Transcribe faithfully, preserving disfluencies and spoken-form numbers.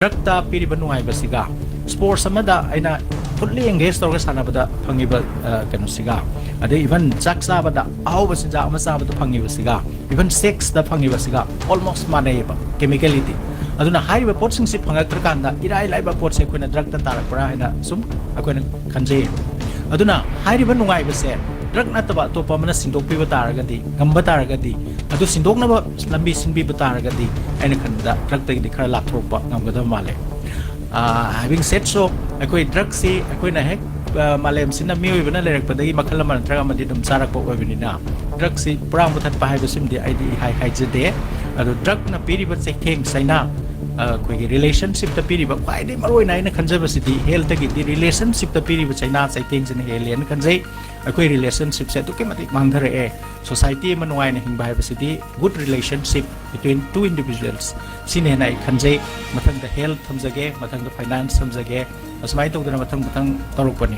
ꯗ꯭ꯔꯛꯇ ꯄꯤꯔꯤꯕ ꯅꯨꯡꯉꯥꯏꯕꯁꯤꯒ, ꯁ꯭ꯄꯣꯔꯠꯁ ꯑꯃꯗ ꯑꯩꯅ ꯐꯨꯜꯂꯤ ꯑꯦꯡꯒꯦꯖ ꯇꯧꯔꯒ ꯁꯥꯟꯅꯕꯗ ꯐꯪꯉꯤꯕ, ꯑ, ꯀꯩꯅꯣꯁꯤꯒ, ꯑꯗꯩ ꯏꯚꯟ ꯆꯥꯛ ꯆꯥꯕꯗ ꯑꯍꯥꯎꯕ ꯆꯤꯟꯖꯥꯛ ꯑꯃ ꯆꯥꯕꯗ ꯐꯪꯉꯤꯕꯁꯤꯒ, ꯏꯚꯟ ꯁꯦꯛꯁꯇ ꯐꯪꯉꯤꯕꯁꯤꯒ ꯑꯣꯜꯃꯣꯁ ꯃꯥꯟꯅꯩꯌꯦꯕ ꯀꯦꯃꯤꯀꯦꯂꯤꯇꯤ꯫ ꯑꯗꯨꯅ ꯍꯥꯏꯔꯤꯕ ꯄꯣꯠꯁꯤꯡꯁꯤ ꯐꯪꯉꯛꯇ꯭ꯔꯀꯥꯟꯗ ꯏꯔꯥꯏ ꯂꯥꯏꯕ ꯄꯣꯠꯁꯦ ꯑꯩꯈꯣꯏꯅ ꯗ꯭ꯔꯛꯇ ꯇꯥꯔꯛꯄ꯭ꯔꯥ ꯍꯥꯏꯅ ꯁꯨꯝ ꯑꯩꯈꯣꯏꯅ ꯈꯟꯖꯩꯌꯦꯕ꯫ ꯑꯗꯨꯅ ꯍꯥꯏꯔꯤꯕ ꯅꯨꯡꯉꯥꯏꯕꯁꯦ ꯗ꯭ꯔꯛ ꯅꯠꯇꯕ ꯑꯇꯣꯞꯄ ꯑꯃꯅ ꯁꯤꯟꯗꯣꯛꯄꯤꯕ ꯇꯥꯔꯒꯗꯤ, ꯉꯝꯕ ꯇꯥꯔꯒꯗꯤ, ꯑꯗꯨ ꯁꯤꯟꯗꯣꯛꯅꯕ ꯂꯝꯕꯤ ꯁꯤꯟꯕꯤꯕ ꯇꯥꯔꯒꯗꯤ, ꯑꯩꯅ ꯈꯟꯕꯗ ꯗ꯭ꯔꯛꯇꯒꯤꯗꯤ ꯈꯔ ꯂꯥꯞꯊꯣꯔꯛꯄ ꯉꯝꯒꯗꯕ ꯃꯥꯜꯂꯦ꯫ Having said so, ꯑꯩꯈꯣꯏ ꯗ꯭ꯔꯛꯁꯤ ꯑꯩꯈꯣꯏꯅ ꯍꯦꯛ, ꯑ, ꯃꯥꯂꯦꯝꯁꯤꯅ ꯃꯤꯑꯣꯏꯕꯅ ꯂꯩꯔꯛꯄꯗꯒꯤ ꯃꯈꯜ ꯑꯃ ꯅꯠꯇ꯭ꯔꯒ ꯑꯃꯗꯤ ꯑꯗꯨꯝ ꯆꯥꯔꯛꯄ ꯑꯣꯏꯕꯅꯤꯅ, ꯗ꯭ꯔꯛꯁꯤ ꯄꯨꯔꯥ ꯃꯨꯊꯠꯄ ꯍꯥꯏꯕꯁꯤꯃꯗꯤ ꯑꯩꯗꯤ ꯏꯍꯥꯏ ꯍꯥꯏꯖꯗꯦ꯫ ꯑꯗꯣ ꯗ꯭ꯔꯛꯅ ꯄꯤꯔꯤꯕ ꯆꯩꯊꯦꯡ ꯆꯩꯅꯥ, ꯑ, ꯑꯩꯈꯣꯏꯒꯤ ꯔꯤꯂꯦꯁꯟꯁꯤꯞꯇ ꯄꯤꯔꯤꯕ, ꯈ꯭ꯋꯥꯏꯗꯒꯤ ꯃꯔꯨꯑꯣꯏꯅ ꯑꯩꯅ ꯈꯟꯖꯕꯁꯤꯗꯤ ꯍꯦꯜꯊꯒꯤꯗꯤ ꯔꯤꯂꯦꯁꯟꯁꯤꯞꯇ ꯄꯤꯔꯤꯕ ꯆꯩꯅꯥ ꯆꯩꯊꯦꯡꯁꯤꯅ ꯍꯦꯜꯂꯦꯅ ꯈꯟꯖꯩ꯫ ꯑꯩꯈꯣꯏ ꯔꯤꯂꯦꯁꯟꯁꯤꯞꯁꯦ ꯑꯗꯨꯛꯀꯤ ꯃꯇꯤꯛ ꯃꯥꯡꯊꯔꯛꯑꯦ꯫ ꯁꯣꯁꯥꯏꯇꯤ ꯑꯃ ꯅꯨꯡꯉꯥꯏꯅ ꯍꯤꯡꯕ ꯍꯥꯏꯕꯁꯤꯗꯤ good relationship between two individuals, ꯁꯤꯅ ꯍꯦꯟꯅ ꯑꯩ ꯈꯟꯖꯩ꯫ ꯃꯊꯪꯗ ꯍꯦꯜꯊ ꯊꯝꯖꯒꯦ, ꯃꯊꯪꯗ ꯐꯥꯏꯅꯥꯟꯁ ꯊꯝꯖꯒꯦ꯫ ꯑꯁꯨꯃꯥꯏꯅ ꯇꯧꯗꯅ ꯃꯊꯪ ꯃꯊꯪ ꯇꯧꯔꯛꯄꯅꯤ꯫